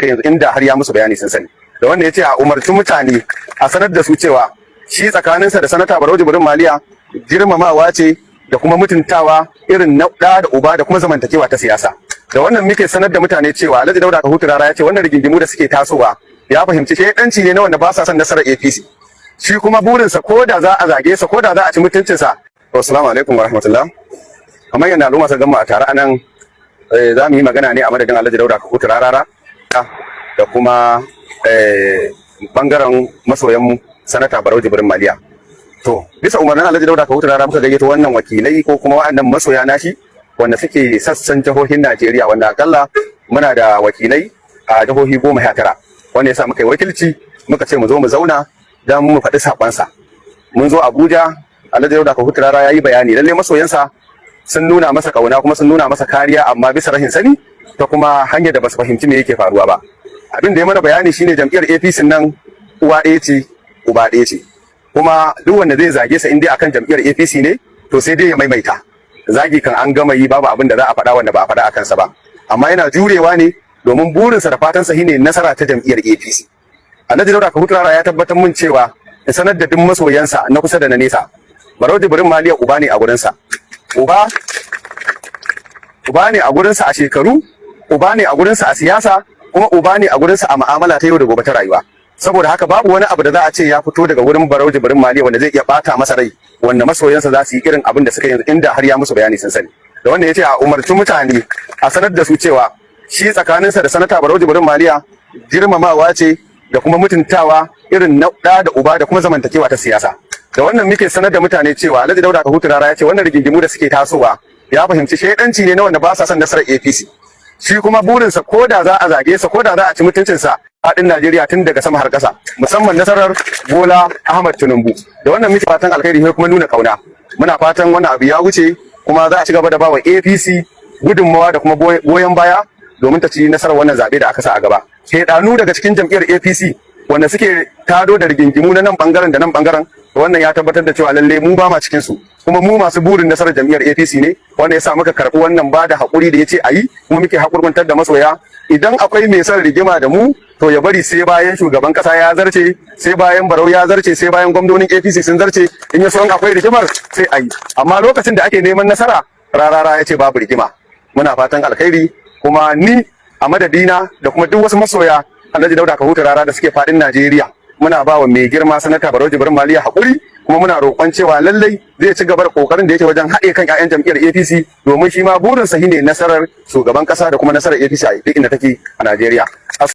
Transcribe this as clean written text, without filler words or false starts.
suka yanzu, inda har ya musu bayani sun sani. Da wanda ya ce a umarci mutane a sanar da su cewa shi tsakaninsa da Sanata Barau Jibrin Maliya girmamawa ce da kuma mutuntawa irin na ɗa da uba da kuma zamantakewa ta siyasa. Da wannan muke sanar da mutane cewa Alhaji Dauda Kahutu Rarara ya ce wannan rigingimu da suke tasowa, ya fahimci shaidanci ne na wanda ba sa son nasarar APC. Shi kuma burinsa, ko da za a zage sa, ko da za a ci mutuncinsa. Assalamu alaikum wa rahmatullah. Kamar yadda al'umma suka gama a tare anan, za mu yi magana ne a madadin Alhaji Dauda Kahutu Rarara da kuma bangaren masoyanmu, Sanata Barau Jibrin Maliya. To, bisa umarnin Alhaji Dauda Kahutu Rarara muka gayyato wannan wakilai ko kuma waɗannan masoya nashi wanda suke sassan jihohin Najeriya, wanda akalla muna da wakilai a jihohi 19, wanda ya sa muka yi wakilci, muka ce mu zo mu zauna don mu faɗi saƙonsa. Mun zo Abuja, Alhaji Dauda Kahutu Rarara ya yi bayani lalle masoyansa sun nuna masa kauna kuma sun nuna masa kariya, amma bisa rashin sani ta kuma hanyar da basu fahimci me yake faruwa ba. Abin da ya mana bayani shine jam'iyyar APC nan uwa ɗaya ce, uba ɗaya ce, kuma duk wanda zai zage sa in dai akan jam'iyyar APC ne, to sai dai ya maimaita zagi kan an gama yi, babu abin da za a faɗa wanda ba a faɗa akan sa ba. Amma yana jurewa ne domin burinsa da fatansa shine nasara ta jam'iyyar APC. Alhaji Dauda Kahutu Rarara ya tabbatar mun cewa in sanar da duk masoyansa na kusa da na nesa, Barau Jibrin Maliya uba ne a gurinsa, uba uba ne a gurinsa a shekaru, uba ne a gurinsa a siyasa, kuma uba ne a gurinsa a mu'amala ta yau da gobe ta rayuwa. Saboda haka babu wani abu da za a ce ya fito daga wurin Barau Jibrin Maliya wanda zai iya bata masa rai, wanda masoyansa za su yi irin abin da suka yanzu, inda har ya musu bayani sun sani. Da wanda ya ce a umarci mutane a sanar da su cewa shi tsakaninsa da Sanata Barau Jibrin Maliya girmamawa ce da kuma mutuntawa irin na ɗa da uba da kuma zamantakewa ta siyasa. Da wannan muke sanar da mutane cewa Alhaji Dauda Kahutu Rarara ya ce wannan rigingimu da suke tasowa, ya fahimci shaidanci ne na wanda ba sa son nasarar APC. Shi kuma burinsa, ko da za a zage sa, ko da za a ci mutuncinsa, faɗin Najeriya tun daga sama har ƙasa, musamman nasarar Bola Ahmad Tinubu. Da wannan muke fatan alkhairi sai kuma nuna kauna. Muna fatan wannan abu ya wuce, kuma za a ci gaba da bawa APC gudunmawa da kuma goyon baya domin ta ci nasarar wannan zaɓe da aka sa a gaba. Shaidanu daga cikin jam'iyyar APC wanda suke tado da rigingimu na nan bangaren da nan bangaren, wannan ya tabbatar da cewa lalle mu ba ma cikin su, kuma mu masu burin nasarar jam'iyyar APC ne, wanda yasa muka karɓi wannan ba da haƙuri da yace ayi, kuma muke haƙurƙuntar da masoya. Idan akwai mai son rigima da mu, to ya bari sai bayan shugaban kasa ya zarce, sai bayan Barau ya zarce, sai bayan gwamnonin APC sun zarce. In ya so akwai rigimar, sai ayi. Amma lokacin da ake neman nasara, Rarara ya ce babu rigima. Muna fatan alkhairi, kuma ni a madadina da kuma duk wasu masoya Alhaji Dauda Kahutu Rarara da suke fadin Najeriya, muna ba wa mai girma Sanata Barau Jibrin Maliya hakuri, kuma muna roƙon cewa lallai zai ci gaba da kokarin da yake wajen haɗe kan ƴaƴan jam'iyyar APC, domin shi ma burin sa shine nasarar shugaban ƙasa da kuma nasarar APC a duk inda take a Najeriya.